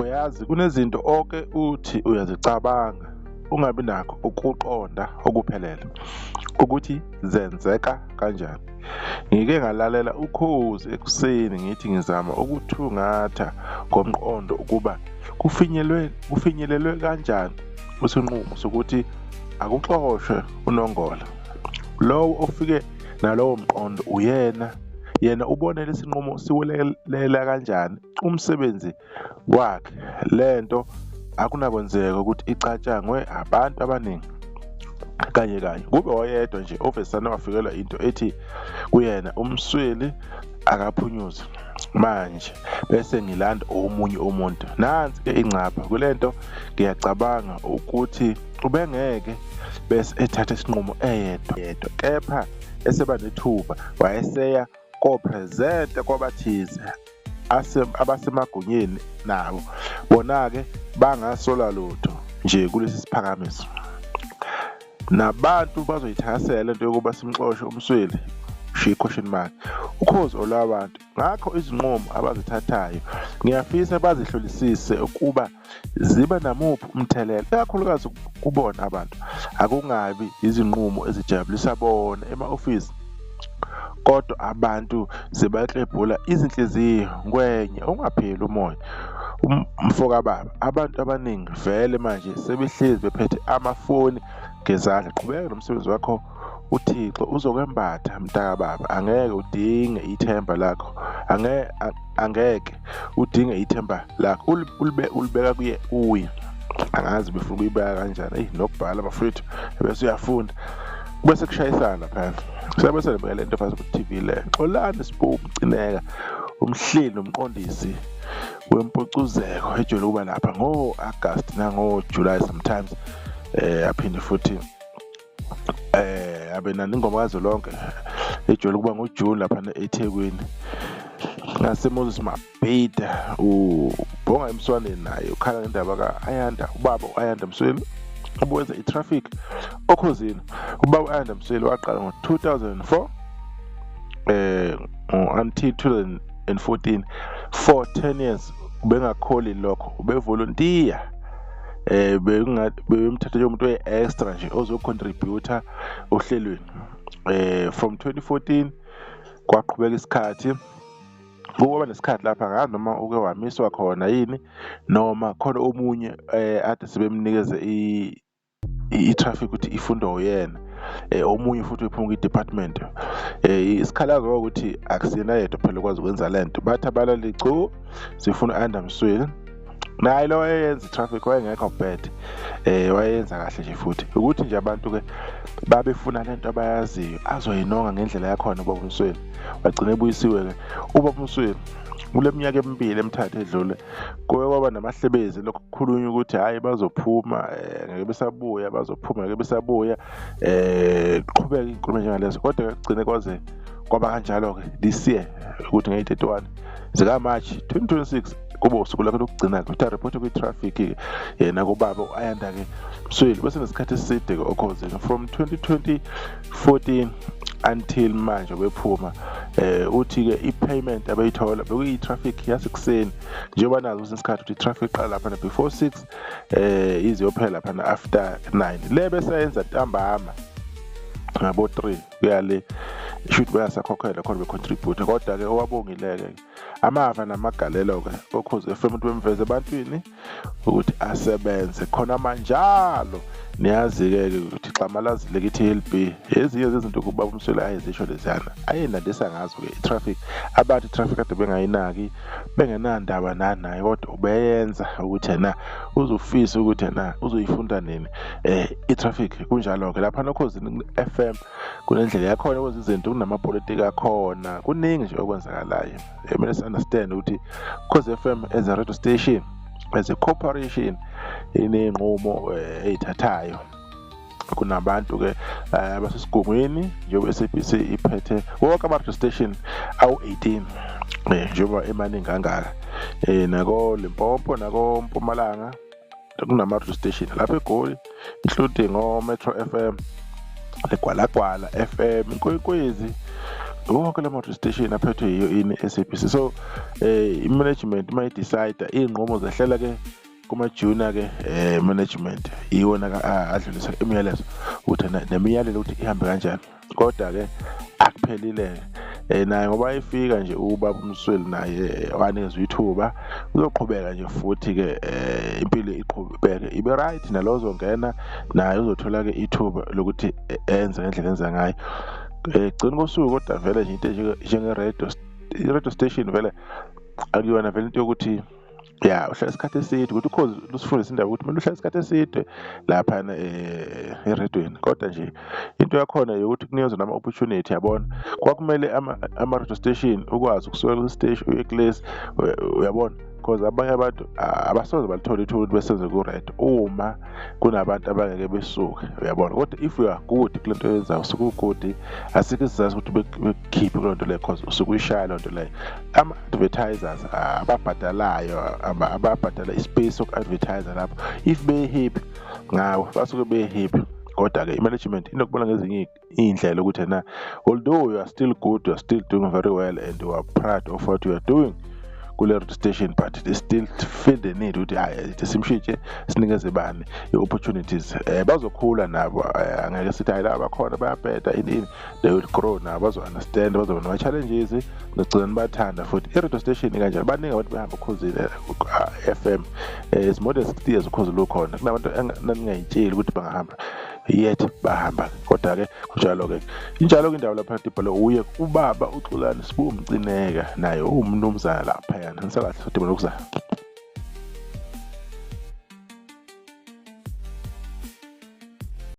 Uyazi kunezinto oke uthi uyazicabanga ungabi nakho ukuqonda okuphelele ukuthi zenzeka kanjani. Ngike ngalalela Ukhozi ekuseni ngithi ngizama ukuthungatha ngomqondo ukuba kufinyelelwe kanjani isinqumo sokuthi akuxoshwe uNongola. Lowo ofike nalowo mqondo yena ubone lesi nqumo siwulelela kanjani umsebenzi wakhe. Lento akunakwenzeka ukuthi icatshangwe abantu abaningi kanye kube oyedwa nje ovesane wafikelwa into ethi kuyena umsweli akaphunyuzi manje bese ngilanda omunye umuntu. Nansi-ke ingcapha kulento, ngiyacabanga ukuthi ubengeke bese ethatha isinqumo eyedwa, kepha eseba nethuba wayeseya koprezenta kwabathize abasemagunyeni nabo bona-ke bangasola lutho nje kulesi siphakamiso. Nabantu bazoyithakasela lento yokuba simxoshe umsweli, question mark. Ukhozi olwabantu ngakho izinqumo abazithathayo ngiyafisa bazihlolisise ukuba ziba namuphi umthelela, ikakhulukazi kubona abantu. Akungabi izinqumo ezijabulisa bona ema-ofisi, kodwa abantu zibaklebhula izinhliziyo ngwenya ungapheli umoya. Mfoka baba, abantu abaningi vele manje sebehlezi bephethe amafoni ngezandla. Qhubeka nomsebenzi wakho, uThixo uzokwembatha mntaka baba. Angeke udinge ithemba lakho, angeke udinge ithemba lakho ulibeka kuye. Angazi befuna ukuyibeka kanjani, nokubhala bafowethu bese uyafunda bese kushayisana phela. Siyabe selibeka lento fast ku-TV le. Xolani Sipho Mcineka, umhleli nomqondisi wempucuzeko ejwayele ukuba lapha ngo-August nango-July sometimes, aphinde futhi abe nani ingoma kazwelonke ejwayele ukuba ngoJune lapha eThekwini. NgaseMoses Mabhida, ubhonga emswaneni naye ukhala ngendaba ka-Ayanda, ubaba u-Ayanda Msweli obuwenza i-traffic Okhozini. Ubaba u-Ayanda Msweli waqala ngo-2004 until 2014. For 10 years ubengakholi lokho, ubevolontiya, bemthatha njengomuntu we-extra nje ozocontributor ohlelweni. From 2014 kwaqhubeka isikhathi, kuba nesikhathi lapha ngazi noma uke wamiswa khona yini noma khona omunye ade sebemnikeze i-traffic ukuthi ifundo uyena, omunye futhi uphuma kwi-department. Isikhalazo ukuthi akusina yedwa phela ukwazi ukwenza lento, bathi abalali chu sifuna u-Ayanda Msweli. Naye lo wayenza i-traffic wayengekho bad, wayenza kahle nje futhi ukuthi nje abantu-ke babefuna lento abayaziyo azoyinonga ngendlela yakhona. Ubaba Msweli wagcina ebuyisiwe-ke. Ubaba Msweli kule minyaka emibili emithathu edlule kuye kwaba namahlebezi lokhu kukhulunywa ukuthi hhayi bazophuma, ngeke besabuya, bazophuma ngeke besabuya, qhubeka inkulumo njengalezo. Kodwa kugcine kwaze kwaba kanjalo-ke this year ukuthi ngeyi-31 zika-March 2026 kube usuku lakhe lokugcina-ke ukuthi aripothe kwi-traffic yena kubaba u-Ayanda-ke Msweli. Bese nesikhathi eside-ke Okhozini from 2014 until manje bephuma. Uthi-ke i-payment abayithola bekuyi-traffic yasekuseni, njengoba nazo kusenesikhathi ukuthi i-traffic qala laphana before 6 ize yophela laphana after 9. Le besayenza ntambama ngabo 3 kuyale shoot bayasakhokhela khona becontribute. Kodwa-ke owabongileke amava namagalelo-ke Ukhozi FM ukuthi bemveze ebantwini ukuthi asebenze khona manjalo. Niyazi-ke ukuthi xamalazile kithi i-LB ezinye zezinto kuba uMsweli ayezisho leziyana ayenandisa ngazo-ke i-traffic. Abantu i-traffic kade bengayinaki, bengenandaba naye, kodwa ubeyenza ukuthi yena uzofisa ukuthi yena uzoyifunda nini i-traffic. Kunjalo-ke lapha noKhozini FM kunendlela yakhona okwenza izinto, kunamapolitiki akhona, kuningi nje okwenzakalayo. Kumele si-understand ukuthi Ukhozi FM as a radio station, as a corporation, iney'nqumo ey'thathayo. Kunabantu-ke abasesigungwini njengoba SABC iphethe wonke ama-radio station awu-18 njengoba emaningi kangaka, nako-Limpopo nako-Mpumalanga kunama-radio station lapha eGoli, including o-Metro FM, leGwalagwala FM, Inkwekwezi, wonke la radio station aphethwe yiyo ini SABC. So i-management mayidecide iy'nqumo zehlela ke kuma-junior ke management iwona adlulisa imiyalezo ukuthi nemiyalelo ukuthi ihambe kanjani, kodwa ke akuphelile naye ngoba ifika nje ubaba uMsweli naye wanikezwa ithuba uzoqhubeka nje futhi ke impilo iqhubeke ibe right, nalo ozongena naye uzothola ke ithuba lokuthi enze ngendlela enza ngayo. Gcina kosuku kodwa vele nje into i-radio station vele akuyona vele into yokuthi ya uhlala isikhathi eside ukuthi ukhozi lusifundisa indaba ukuthi kumele uhlale isikhathi eside laphana eredweni, kodwa nje into yakhona yokuthi kunikeza nama-opportunity, yabona. Kwakumele ama-radio station ukwazi ukusuka kwi-station uye kulesi, uyabona, because abanye abantu abasoze balithola ithuba ukuthi besenze ku-radio uma kunabantu abangeke besuke, uyabona. Kodwa if you are good kule nto yenzayo, usuke ugudi, asikho isizathu ukuthi bekukhiphe kuleyo nto leyo because usuke uyishaya leyo nto leyo. Ama-advertisers ababhadalayo ababhadala ispace soku-advertise lapho, if be-happy ngawe basuke be-happy. Kodwa-ke i-management inokubona ngezinye iy'ndlela ukuthi although you are still good, you are still doing very well and you are proud of what you are doing kule radio station, but they still feel the need ukuthi simshintshe sinikeze bani i-opportunities. Bazokhula nabo, angeke sithi hayi la bakhona bayabheda ini, they will grow nabo, bazo-understand, bazoba nama-challenges, nogcina nibathanda futhi. I-radio station kanjalo baningi abantu behamba ukhozile FM, it's more than 60 years ukhozi lukhona. Kunabantu ningayitsheli ukuthi bangahamba yet bahamba, kodwa-ke kunjalo-ke injalo-ke indawo lapha Tibhalo uye ubaba uXolani Sibu Mcineka naye uwumnumzana laphayana. Nisakahle futhi bona ukuzayo.